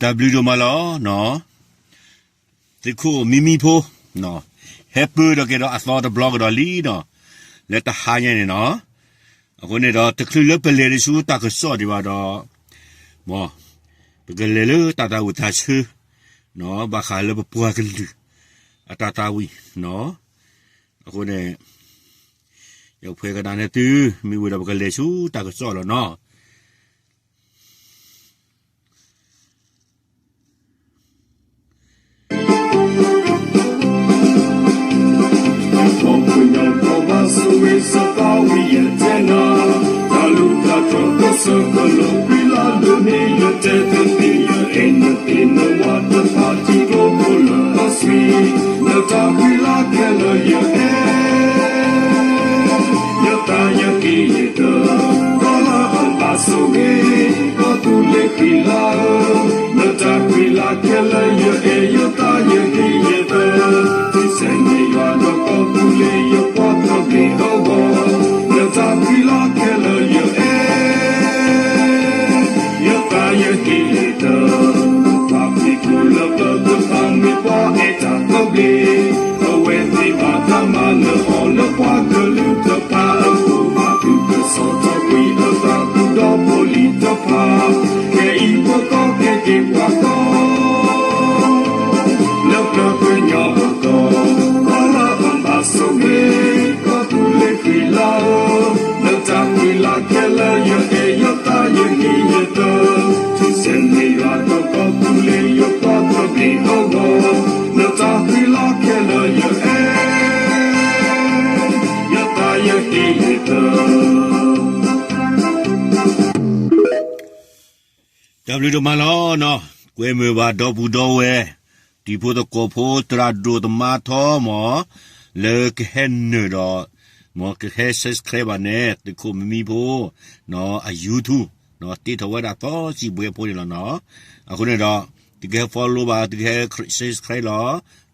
တၢ်ဘျုးဒိၣ်မးလီၤ. သုးခိၣ်မံမံဖိ ဟဲပၢၢ်ထီၣ်က့ၤဒီးအသီတဘျီကဒီးလံနီၤ, လၢတဟါညါန့ၣ်နီၤ. အဃိန့ၣ်ဒီး တချုးလၢပလဲၤတဆူတၢ်ကစီၣ်ဒံးဘၣ်ဒီး မ် ပကလဲၤလၢတၢ်သးဝံၣ်သးဆၢ ဘၣ်ဃးလၢပပှၤကလုာ်အတၢ်သးဝံၣ်နီၤ. အဃိန့ၣ် ယဖှဲးကနၣ်န့ၢ်သု မ့ၢ်ဝံၤဒီးပကလဲၤဆူတၢ်ကစီၣ်လီၤနီၤ. တၢ်လူၢ်တၢ်ထီၣ်ကစၢၢ်ကလိာ်ကွံလၢဒိးန့ၢ်ယတဲသ့သ့ ယအဲၣ်နသ့ၣ်နဝၤတဖၣ်ထံကျိဖိလၢအသွံၣ် နတၢ်ကွံလၢခဲလၢာ်ယအဲၣ် ယသးယဟ့ၣ်ယတၢၢ် ကီလၢအဘၣ်ဆိၣ်ဂ့ၤ ကီၢ်သူလ့ၤဃံလၤဧၢ, နတၢ်ကွံလၢခဲလၢာ်ယအဲၣ် ယသးယဟ့ၣ်ယတၢၢ်, ထံဆဲးန့ၢ်ယွၤဒီးကီၢ်သူလ့ၤယပှၤသဘျ့အဂီၢ်, နတၢ်ကွံလၢခဲလၢာ်ယအဲၣ် ယသးယဟ့ၣ်ယတၢၢ်, ပှၤဖံးခိၣ်လၢပျၢၤတဖၣ်မ့ၢ်ပှၤအဲၣ်တၢ်သဘျ့, အဝဲသ့ၣ်ဘၣ်တၢ်မၤနၢၤအီၤလၢပှၤကလုာ်တဖၣ်အဃိ, ဘၣ်သုးကစီၣ်ထီၣ်ကွံာ်အသးဃုာ်ဒီးဖိလံၤတဖၣ်, ခဲအံၤပကီၢ်ကဲက့ၤပှၤကီၢ် လၢပျၢၤပညိၣ်အကီၢ်, ကီၢ်လၢအဘၣ်ဆိၣ်ဂ့ၤ, ကီၢ်သူလ့ၤဃံလၤဧၢ, နတၢ်ကွံလၢခဲလၢာ်ယအဲၣ် ယသးယဟ့ၣ်ယတၢၢ်, ထံဆဲးန့ၢ်ယွၤဒီးကီၢ်သူလ့ၤယပှၤသဘျ့အဂီၢ်, နတၢ်ကွံလၢခဲလၢာ်ယအဲၣ်, ယသးယဟ့ၣ်ယတၢၢ် တၢ်ဘျုးဒိၣ်မးလီၤ. ကွဲမုာ်ဘၣ်ဒီပုၢ်ဒီဝဲၢ်, တံၤဖိသကိးဖိ သရၣ်ဒိၣ်သမါထီမး, လၢကဟဲနုာ်ဒီး, မ်ကဟဲ subscribe ဘၣ်န့ၣ် သုးခိၣ်မံမံဖိ အ YouTube တ့ထီၣ်ဝဲဒၣ်သီစံးဘှဲဖိန့ၣ်လီၤနီၤ. အဃိန့ၣ်ဒီး သုကဟဲ follow ဘၣ် သုကဟဲ subscribe လီၤ.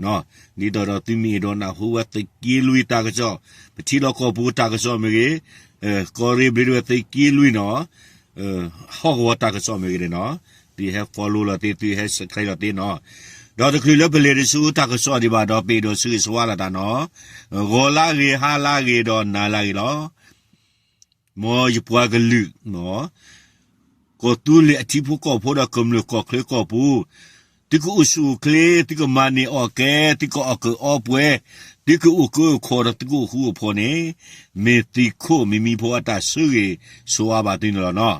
ဒ်သိးဒီးသုမ့ၢ်အဲၣ်ဒိးနၢ်ဟူဝဲသုးက့လွံၢ်တၢ်ကစီၣ်, ပထံလီၢ်ကီၢ်ပူၤတၢ်ကစီၣ်မ့ၢ်ဂ့ၤ, ကီၢ်ရ့ၣ်ဘျ့ဒဝဲသုးက့လွံၢ်နီၤ ဟီၣ်ကဝီၤတၢ်ကစီၣ်မ့ၢ်ဂ့ၤန့ၣ်နီၤ, သုဟဲ follow လီၤသ့, သုဟဲ subscribe လီၤသ့နီၤ. ဒီးတချုးလၢပလဲၤတဆူတၢ်ကစီၣ်ဒံးဘၣ်ဒီး ပအဲၣ်ဒိးဆၢဂ့ၤဆၢဝါလိာ်သးနီၤ, ဂီၤလၢဂ့ၤ, ဟါလၢဂ့ၤ, ဒီးနၤလၢဂ့ၤလီၤ. မ်ယပှၤကလုာ် ကီၢ်သူလ့ၤအထံဖိကီၢ်ဖိဒီးကမျၢၢ်ကီၢ်ချၢကီၢ်ပူၤ, သုကအိၣ်ဆူၣ်အိၣ်ချ့, သုကမၤန့ၢ်အီၣ်ကဲ, သုကအီၣ်ကုးအီပှဲၤ, သုကအိၣ်ကၢအိၣ်ခီဒီးသုကအိၣ်ဃူအိၣ်ဖိးန့ၣ်, မ့ၢ်သုးခိၣ်မံမံဖိအတၢ်ဆၢဂ့ၤဆၢဝါဘၣ်သုန့ၣ်လီၤနီၤ.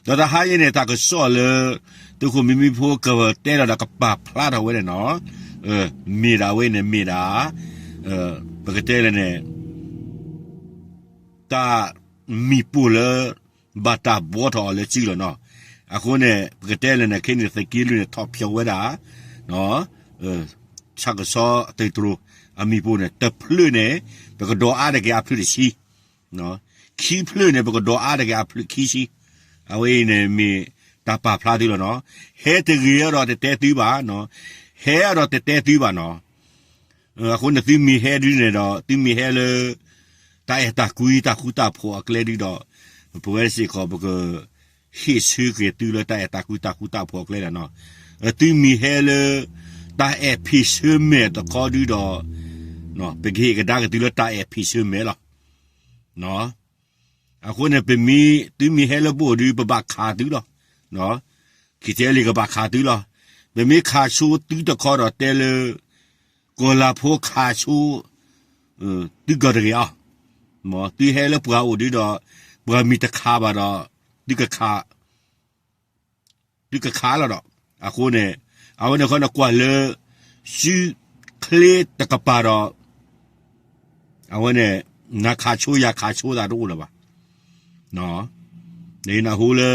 ဒီးတဟါအံၤန့ၣ် တၢ်ကစီၣ်လၢ သုးခိၣ်မံမံဖိကတဲလီၤဒီးကပာ်ဖျါထီၣ်ဝဲန့ၣ်နီၤ, မ့ၢ်ဒၣ်ဝဲန့ၣ်မ့ၢ်ဒၣ် ပကတဲလဲၣ်န့ၣ် တၢ်မံၤပိၢ်လၢ ဘၣ်တၢ်ဘှီထီၣ်အီၤလၢစုလီၤနီၤ. အဃိန့ၣ် ပကတဲလဲၣ်န့ၣ် ခဲအံၤန့ၣ် သုးက့လွံၢ်န့ၣ် ထီၣ်ဖျိးဝဲဒၣ် ဆၣ်ကဆီသုးတြိၤ အမံၤပိၢ်န့ၣ် တဖျၢၣ်န့ၣ် ပကဒိးအါထီၣ်က့ၤအဖျၢၣ်တဆံ, ခံဖျၢၣ်န့ၣ် ပကဒိးအါထီၣ်က့ၤအဖျၢၣ်ခံဆံ, အဝဲအံၤန့ၣ်မ့ၢ်တၢ်ပာ်ဖျါသုလီၤနီၤ. ဟဲတဂ့ၤဒီးတတဲသုဘၣ်, ဟဲဒီးတတဲသုဘၣ်နီၤ. အဃိန့ၣ် သုမ့ၢ်ဟဲဒုန့ၣ်ဒီး သုမ့ၢ်ဟဲလၢ တၢ်အဲၣ်တၢ်ကွံတၢ်ဃူတၢ်ဖိးအကျဲဒုဒီး ပဝဲစ့ၢ်ကီးပက ဟ့ၣ်ဆၢက့ၤသုလၢတၢ်အဲၣ်တၢ်ကွံတၢ်ဃူတၢ်ဖိးအကျဲလီၤနီၤ. သုမ့ၢ်ဟဲလၢ တၢ်အဲၣ်ဖံးဆၢမဲာ်တခီဒုဒီး ပကဟ့ၣ်ကဒါက့ၤသုလၢတၢ်အဲၣ်ဖံးဆၢမဲာ်လီၤ. အဃိန့ၣ် ပမ့ၢ် သုမ့ၢ်ဟဲလၢပအိၣ်ဒု ပဘၣ်ခးသုလီၤ. ခံထံလံ ကဘၣ်ခးသုလီၤ. ပမ့ၢ်ခးဆိသုတခီဒီးတဲလၢ ကီၢ်လၤဖိခးဆိ သုကီၢ်တဂ့ၤအီၤ, မ်သုဟဲလၢပှၤအိၣ်ဒုဒီး ပှၤမ့ၢ်တခးဘၣ်ဒီး သုကခး သုကခးလီၤဒီး အဃိန့ၣ် အဝဲန့ၣ်ခီန့ၣ်ကွၢ်လၢ စုချ့တကပၤဒီး အဝဲန့ၣ် နၤခးဆိယၤခးဆိသးတအိၣ်လၢၤဘၣ်. နဟဲနၢ်ဟူလၢ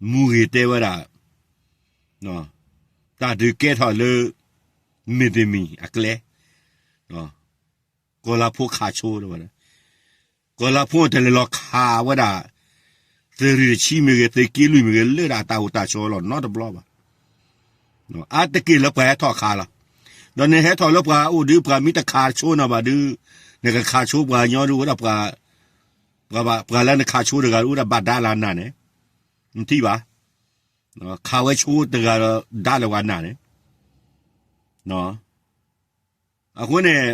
မူဂ့ၤတဲဝဲဒၣ် တၢ်ဒုးကဲထီၣ်လၢ မ့ၢ်တမံၤအကျဲ ကီၢ်လၤဖိခးဆိ ကီၢ်လၤဖိတလဲၤလီၤခးဝဲဒၣ် သုးရ့ၣ်တဆံမ့ၢ်ဂ့ၤ သုးက့လွံၢ်မ့ၢ်ဂ့ၤ လၢဒၣ်တၢ်အိၣ်တၢ်ဆိးလီၤနီတဘျီဘၣ်. အါတက့ၢ်လၢပှၤဟဲထီၣ်ခးလီၤ. ဒီးနဟဲထီၣ်လၢပှၤအိၣ်ဒု ပှၤမ့ၢ်တခးဆိနၤဘၣ်ဒု နကခးဆိပှၤကညီဒု အိၣ်ဒၣ်ပှၤ ပှၤလၢနခးဆိတဂၤ အိၣ်ဒၣ်ဘၣ်ဒါလၢနၤန့ၣ် နထံၣ်ဘၣ်. ခးဝဲဆိတဂၤဒီးဒါလၢပှၤနၢ်န့ၣ်, အဃိန့ၣ်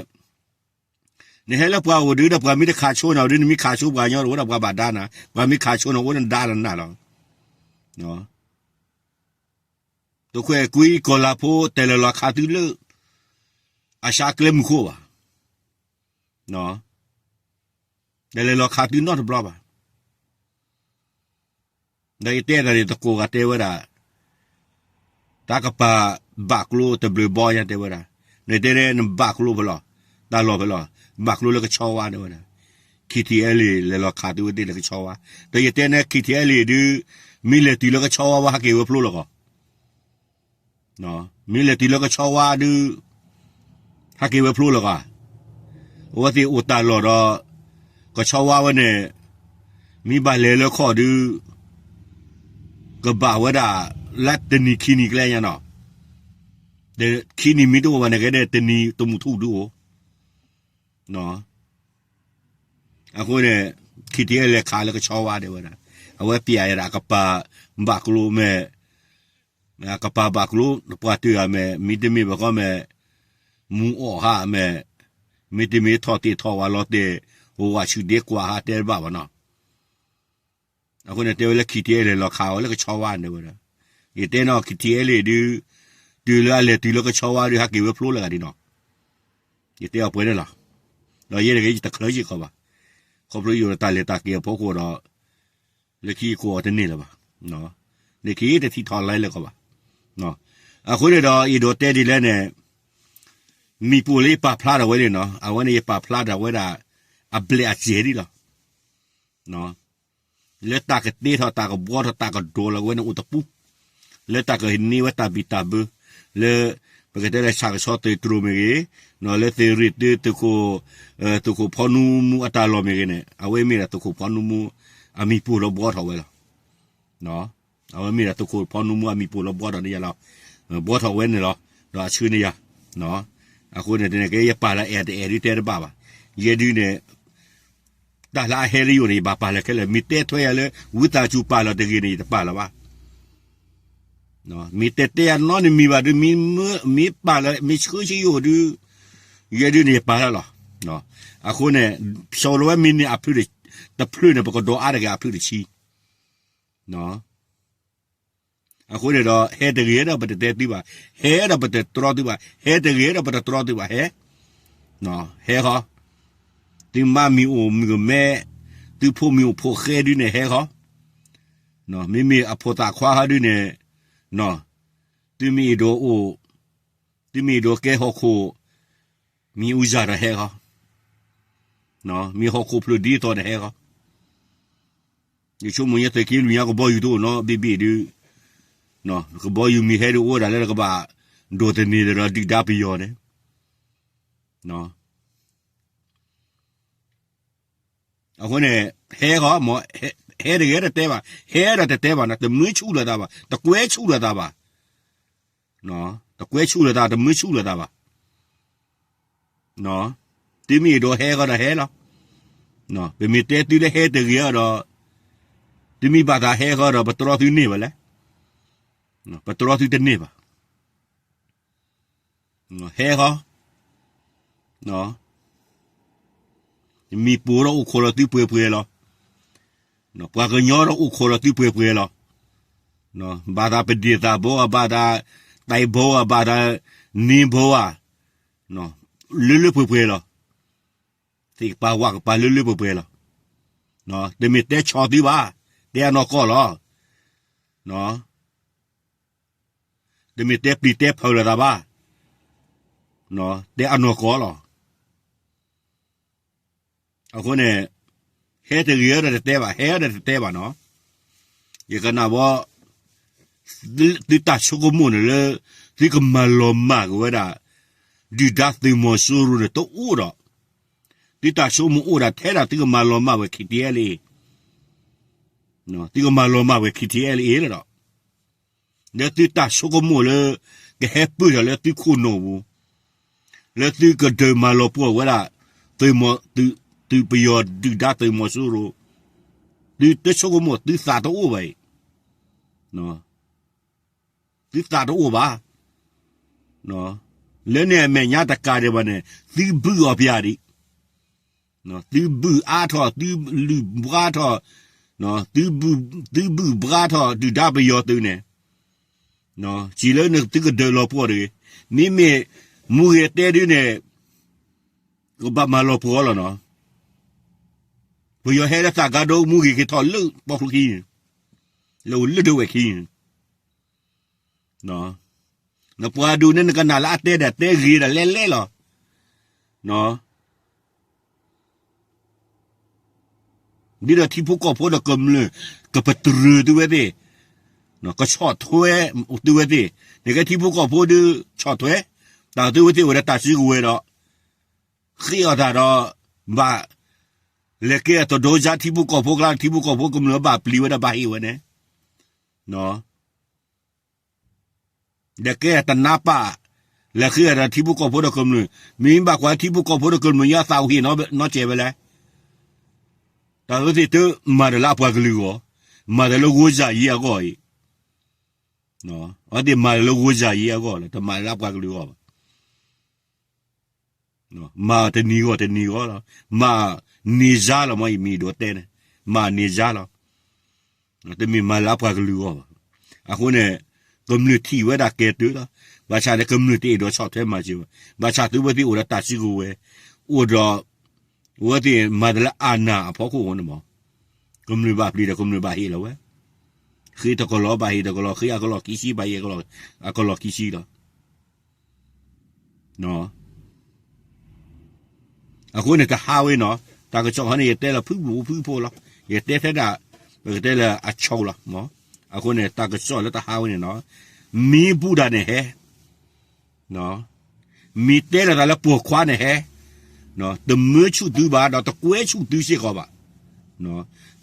နဟဲလၢပှၤအိၣ်ဒုးဒီး ပှၤမ့ၢ်တခးဆိန့ၣ်ဒီး နမ့ၢ်ခးဆိပှၤကညီအိၣ်ဒီးပှၤဘၣ်ဒါနၤ, ပှၤမ့ၢ်ခးဆိန့ၣ်အိၣ်ဒီးနဒါလၢနၢ်လီၤ. သုးခိၣ်အဲၣ်ကွံကီၤလၤဖိ တဲလဲၤလီၤခးသုလၢ အဆါကျဲမုၢ်ခိၣ်ဘၣ်, တဲလဲၤလီၤခးသုနီတဘျီဘၣ်. ဒီးယတဲတၢ်န့ၣ် သကိးဂၤတဲဝဲဒၣ် တၢ်ကပၤဘၣ်ကျိတဘျုးဘီညါတဲဝဲဒၣ်, နတဲန့ၣ်နဘၣ်ကျိဖဲလဲၣ်, တၢ်လီၢ်ဖဲလဲၣ်, ဘၣ်ကျိလၢကဆီဝါတဲဝဲဒၣ်, ခံထံအဲလ့ၣ် လဲၤလီၤခးသုဝဲသ့ၣ်လၢကဆီဝါ, ဒီးယတဲန့ၣ် ခံထံအဲလ့ၣ်ဒုး မ့ၢ်လဲၤတုၤလၢကဆီဝါဝဲဟးက့ၤဝဲဖျိလၢၤကီး မ့ၢ်လဲၤတုၤလၢကဆီဝါဒုး ဟဲက့ၤဝဲဖျိလၢၤကီး, အဝဲသ့ၣ်အိၣ်တၢ်လီၢ်ဒီး ကဆီဝါဝဲန့ၣ် မ့ၢ်ဘၣ်လဲၤလၢခီၣ်ဒုး ကဘၣ်ဝဲဒၣ် လၢတနံၤခံနံၤကျဲညါနီၤ, ခံနံၤမ့ၢ်တအိၣ်ဘၣ်န့ၣ် ကဲဒၣ်တနံၤတမုၢ်ထူၣ်ဒုးအိၣ် အဃိန့ၣ် ခံထံအဲလ့ၣ်ခးလၢကဆီဝါဒဲးဝဲဒၣ်, အဝဲပျဲယဲဒၣ်အကပၤဘၣ်ကျိမ့ၢ် အကပၤဘၣ်ကျိ ပှၤတုၤဂၤမ့ၢ် မ့တမ့ၢ်ဘၣ်ဃီမ့ၢ် မူအီၣ်ဟးမ့ၢ် မ့တမ့ၢ်ထီၣ်တ့ၢ်ထီၣ်ဝဲလီၤတဲာ် အိၣ်ဝဲဆူၣ်ဒ့ကွၢ်ဟးတဲတဘၣ်ဘၣ်နီၤ. အဃိန့ၣ် တဲဝဲလၢခံထံအဲလ့ၣ် လဲၤလီၤခးဝဲလၢကဆီဝါဒဲးဝဲဒၣ်, ယတဲနီၤ ခံထံအဲလ့ၣ်ဒုး တုၤလၢအလဲၤတုၤလၢကဆီဝါဒုး ဟဲက့ၤဝဲဖျိလၢၤဂၤဒ်နီၤ, ယတဲအီၤပှဲၤန့ၣ်လီၤ. ဒီးယဲတဂ့ၤ ယတချုးယံာ်ခီဘၣ်, ခီဖျိယအိၣ်ဒီးတၢ်လဲၤတၢ်က့ၤအဖီခိၣ်ဒီး လၢခံယကိးအီၤတန့ၢ်လၢၤဘၣ်, လၢခံတထံၣ်ထီၣ်လၢလၢကီးဘၣ်. အဃိန့ၣ်ဒီး ယဒိးတဲဒ်လဲၣ်န့ၣ် မ့ၢ်ပိၢ်လၢယပာ်ဖျါထီၣ်ဝဲန့ၣ်နီၤ အဝဲန့ၣ်ယပာ်ဖျါထီၣ်ဝဲဒၣ် အဘျဲၣ်အစဲးဒ်လီၤ. လၢတၢ်ကတ့ထီၣ်တၢ်ကဘှီထီၣ်တၢ်ကဒိးလီၤဝဲန့ၣ်အိၣ်တပူၤ, လၢတၢ်ကန့ၢ်ဝဲတၢ်ဘံၣ်တၢ်ဘၢ, လၢ ပကတဲလၢဆၣ်ကဆီသုးတြိၤမ့ၢ်ဂ့ၤ, လၢသုးရ့ၣ်သုး သုးခိၣ်ဖီနူမူအတၢ်လီၢ်မ့ၢ်ဂ့ၤန့ၣ် အဝဲမ့ၢ်ဒၣ်သုးခိၣ်ဖီနူမူ အမံၤပိၢ်လီၤဘှီထီၣ်ဝဲလီၤ. အဝဲမ့ၢ်ဒၣ်သုးခိၣ်ဖီနူမူအမံၤပိၢ်လီၤဘှီထီၣ်န့ၢ်ယၤလီၤ. ဘှီထီၣ်ဝဲန့ၣ်လီၤ. ဒီးအဆှၢန့ၢ်ယၤ. အဃိန့ၣ် ကဲယပာ်လီၤအဲၣ်တအဲၣ်ဒုးတဲတဘၣ်ဘၣ်. ယဲဒုးန့ၣ် တၢ်လၢအဟဲလၢယအိၣ်န့ၣ် ယဘၣ်ပာ်လီၤခဲလၢာ်. မ့ၢ်တဲထွဲယၤလၢ ဝံသးစူၤပာ်လီၤတဂ့ၤန့ၣ် ယတပာ်လီၤဘၣ်. မ့ၢ်တဲတဲယၤနီတမံၤဘၣ်ဒုး မ့ၢ်ပာ်လီၤ မ့ၢ်ဆှၢဆံယအိၣ်ဒုး ယဲဒုးန့ၣ် ယပာ်လီၤလီၤ. အဃိန့ၣ် စီၤလဝဲမ့ၢ်န့ၢ်အဖျၢၣ်တဖျၢၣ်န့ၣ် ပကဒိးအါတဂ့ၤအဖျၢၣ်တဆံ အဃိန့ၣ်ဒီး ဟဲတဂ့ၤဒီးပတတဲသုဘၣ်, ဟဲဒီးပတတြီသုဘၣ်, ဟဲတဂ့ၤဒီးပတတြီသုဘၣ်, ဟဲ, ဟဲဃီ, သုမါမ့ၢ်အိၣ်မုၣ်ကမဲ, သုဖိမ့ၢ်အိၣ်ဖိဃဲဒုးန့ၣ် ဟဲဃီ, မ့မ့ၢ်အဖိသၣ်ခွါဃီဒုးန့ၣ်, သုမ့ၢ်အဲၣ်ဒိးအိၣ်, သုမ့ၢ်အဲၣ်ဒိးကဲဟီၣ်ခိၣ် မံၤအူစၢ်ဒီးဟဲဃီ, မ့ၢ်ဟီၣ်ခိၣ်ဖျၢၣ်ဒ်သိးဒီးဟဲဃီ, ယဆိကမိၣ်ညါသုးက့လွံၢ်ညါကဘီယူၤတအိၣ်နီတဘ့ၣ်ဘ့ၣ်ဒုး, ကဘီယူၤမ့ၢ်ဟဲဒုးအိၣ်ဒၣ်လၢကဘၣ်ဒိးသန့ၤဒီးဒုၣ်ဒါပယီၤန့ၣ်, အဃိန့ၣ် ဟဲဃီ, ဟဲတဂ့ၤတတဲဘၣ်, ဟဲဒီးတတဲဘၣ်နီၤ, တမၢဆူၣ်လိာ်သးဘၣ်, တကွဲဆူၣ်လိာ်သးဘၣ်, တကွဲဆူၣ်လိာ်သး တမၢဆူၣ်လိာ်သးဘၣ်. သုမ့ၢ်အဲၣ်ဒိးဟဲဃီဒီးဟဲလီၤ. ပမ့ၢ်တဲသုလၢဟဲတဂ့ၤဒီး, သုမ့ၢ်ဘၣ်သးဟဲဃီဒီး ပတြီသုန့ၢ်ဘၣ်လဲၣ်. ပတြီသုတန့ၢ်ဘၣ်. ဟဲဃီ, မံၤပိၢ်ဒီးအိၣ်ခိးလီၤသုပှဲၤပှဲၤလီၤ. ပှၤကညီဒီးအိၣ်ခိးလီၤသုပှဲၤပှဲၤလီၤ. ဘၣ်သးပဒ့ၣ်သးဘိဧါ, ဘၣ်သးတၢ်ဘိဧါ, ဘၣ်သးန့ၢ်ဘိဧါ, လၢလၢပှဲၤပှဲၤလီၤ. သ့ၣ်ကပၤဝၣ်ကပၤလၢလၢပှဲၤပှဲၤလီၤ. တမ့ၢ်တဲဆီၣ်သုဘၣ်, တဲအနီၢ်ကီၢ်လီၤ. တမ့ၢ်တဲပျံၤတဲဖုးလိာ်သးဘၣ်, တဲအနီၢ်ကီၢ်လီၤ. အဃိန့ၣ် ဟဲတဂ့ၤဒီးတတဲဘၣ်, ဟဲဒီးတတဲဘၣ်နီၤ. ယကနၣ်ဝဲ သုတၢ်ဆိကမိၣ်န့ၣ်လၢ သုကမၤလီၤမၢ်က့ၤဝဲဒၣ် ဒုၣ်ဒါသုးမီၤစိရိၤန့ၣ်တအိၣ်ဒီး, သုတၢ်ဆိကမိၣ်အိၣ်ဒၣ်ထဲဒၣ်သုကမၤလီၤမၢ်ဝဲ ခံထံအဲလ့ၣ်, သုကမၤလီၤမၢ်ဝဲ ခံထံအဲလ့ၣ်လီၤဒီး လၢသုတၢ်ဆိကမိၣ်လၢ ကဟဲပၢၢ်ထီၣ်လၢသုခိၣ်နူာ်ပူၤ, လၢသုကဒုးမၤလီၤပှီၢ်ဝဲဒၣ် သုးမီၤ, သုးပယီၤဒုၣ်ဒါသုးမီၤစိရိၤ, သုတဆိကမိၣ်သုသးတအိၣ်ဘၣ်အံၤ, န သုသးတအိၣ်ဘၣ်. လၢန့ၣ်အမဲာ်ညါတကးဒံးဘၣ်န့ၣ် သုဘုၣ်အီၤပျၢ်ဒံး, သုဘုၣ်အါထီၣ်, သုလုၢ်ဘှါထီၣ်, သုဘုၣ်ဘှါထီၣ်ဒုၣ်ဒါပယီၤသုးန့ၣ်, စံးလၢနသုကဒၢးလီၤပှီၢ်တဂ့ၤ. မ့မ့ၢ်မူဂ့ၤတဲဒုန့ၣ် ကဘၣ်မၤလီၤပှီၢ်လီၤနီၤ. ပယီၤဟဲလၢသးကါဒိ မူဂ့ၤက့ၤထီၣ်လၢပီၣ်ချူခံန့ၣ်, လၢအိၣ်လၢဒၢးဝဲၢ်ခံန့ၣ် နပှၤဒုးန့ၣ် နကနၣ်လၢအတဲဒၣ်တဲဂ့ၤဒၣ်လဲလဲလီၤ. ဒ်ဒီးထံဖိကီၢ်ဖိဒီးကမျၢၢ် ကပတြၢၤသုဝဲသ့ၣ်, ကဆီၣ်ထွဲသုဝဲသ့ၣ်, နကဲထံဖိကီၢ်ဖိဒုးဆီၣ်ထွဲ, တၢ်သုဝဲသ့ၣ်အိၣ်ဒီးတၢ်စုကဝဲၤဒီး ဃ့အီၣ်တၢ်ဒီး ဘၣ်လဲၤကဲအတဒိယါထံဖိကီၢ်ဖိကျါ ထံဖိကီၢ်ဖိကမျၢၢ်ဘၣ်ပျံၤဝဲဒီးဘၣ်ဟ့ၣ်ဝဲန့ၣ် လဲၤကဲတနါပၢ်, လဲၤဃ့အီၣ်တၢ်ထံဖိကီၢ်ဖိဒီးကမျၢၢ်, မ့ၢ်ဘၣ်ကွၢ်ထံဖိကီၢ်ဖိဒီးကမျၢၢ်ညါသးအိၣ်ဟ့ၣ်နီတစဲးဝဲလဲၣ်. တၢ်အဝဲသ့ၣ်တမၤတၢ်လၢအပှၤကလုာ်အဂီၢ်, မၤတၢ်လၢဂိၢ်စၢ်ယံၤအဂီၢ်အံၤ, အဝဲသ့ၣ်မၤတၢ်လၢဂိၢ်စၢ်ယံၤအဂီၢ်လီၤ, တမၤတၢ်လၢအပှၤကလုာ်အဂီၢ်ဘၣ်. မၤတနံၤဂီၢ်တနံၤဂီၢ်လီၤ, မၤန့ၢ်စါလီၤ မ့ၢ်အံၤမ့ၢ်ဒိးတဲန့ၣ်, မၤန့ၢ်စါလီၤ. တမ့ၢ်မၤလၢအပှၤကလုာ်အဂီၢ်ဘၣ်. အဃိန့ၣ် ကမျၢၢ်ထံၣ်ဝဲဒၣ်ကဲတုၤလီၤ. ဘၣ်ဆၣ်န့ၣ် ကမျၢၢ်တအဲၣ်ဒိးဆီၣ်ထွဲမၤစၢၤဘၣ်. ဘၣ်ဆၣ်သုဝဲသ့ၣ်အိၣ်ဒီးတၢ်စုကဝဲၤ, အိၣ်ဒီး အဝဲသ့ၣ်မၤတၢ်လၢအနၢ်အဖီခိၣ်အဃိန့ၣ်မး, ကမျၢၢ်ဘၣ်ပျံၤဒီးကမျၢၢ်ဘၣ်ဟ့ၣ်လီၤဝဲ, ဃ့တကလီၤဘၣ်ဟ့ၣ်တကလီၤ, ဃ့အကလီၢ်ခံဆံဘၣ်ဟ့ၣ်အကလီၢ်ခံဆံလီၤ. အဃိန့ၣ် တဟါဝဲနီၤ, တၢ်ကစီၣ်ဟီန့ၣ် ယတဲလီၤဖုၣ်ဖုၣ်ဖိလီၤ. ယတဲထဲဒၣ် ပကတဲလၢအဆိလီၤ. အဃိန့ၣ် တၢ်ကစီၣ်လၢတဟါဝဲန့ၣ်နီၤ, မ့ၢ်ဘူၣ်တၢ်န့ၣ်ဟဲ, မ့ၢ်တဲလီၤတၢ်လၢပိာ်ခွါန့ၣ်ဟဲ, တမၢဆူၣ်သုဘၣ် ဒီးတကွဲဆူၣ်သုစ့ၢ်ကီးဘၣ်.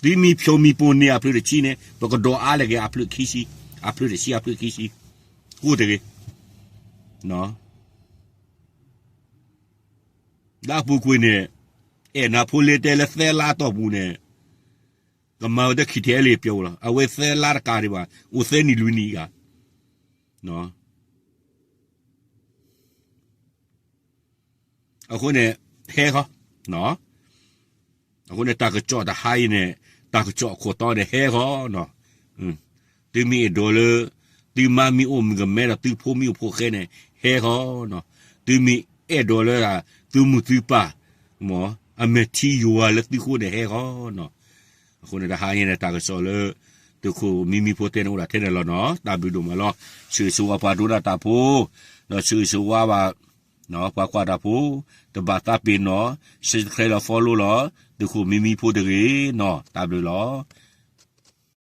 သုမ့ၢ်ဖျိးမံၤပိာ်န့ၢ်အဖျၢၣ်တဆံန့ၣ် ပကဒိးအါလဲၣ်က့ၤအဖျၢၣ်ခံဆံ, အဖျၢၣ်တဆံ အဖျၢၣ်ခံဆံ, ကိၢ်တဂ့ၤ. လၢအပူၤကွံာ်န့ၣ် အဲၣ်နၤဖိလ့တဲလၢသၢလါတီၢ်ပူၤန့ၣ် ကမၤဝဲတခံထဲလ့ပျိလီၤ. အဝဲသၢလါတကးဒံးဘၣ်, အိၣ်သၢနံၣ်လွံၢ်နံၣ်ဂၤ. အဃိန့ၣ် ဟဲဃီ, အဃိန့ၣ် တၢ်ကစီၣ်တဟါအံၤန့ၣ် တၢ်ကစီၣ်အခိၣ်တီန့ၣ် ဟဲဃီနီၤ. သုမ့ၢ်အဲၣ်ဒိးလၢ သုမါမ့ၢ်အိၣ်မုၣ်ကမဲဒီးသုဖိမ့ၢ်အိၣ်ဖိဃဲန့ၣ် ဟဲဃီနီၤ. သုမ့ၢ်အဲၣ်ဒိးလၢ သုမုၢ်သုပၢ် မ်အမဲာ်ထံယွၤလၢသုဃိန့ၣ် ဟဲဃီနီၤ. အဃိန့ၣ် တဟါအံၤန့ၣ် တၢ်ကစီၣ်လၢ သုးခိၣ်မံမံဖိတဲန့ၣ်အိၣ်ဒၣ်ထဲန့ၣ်လီၤနီၤ. တၢ်ဘျုးဒိၣ်မးလီၤ. ဆၢဂ့ၤဆၢဝါပှၤဒိကနၣ်တၢ်ဖိ, ဒီးဆၢဂ့ၤဆၢဝါဘၣ် ပှၤကွၢ်တၢ်ဖိ, တဘၣ်သးပ့ၤနီၣ်, subscribe လီၤ follow လီၤ သုးခိၣ်မံမံဖိတဂ့ၤနီၤ. တၢ်ဘျုးလီၤ.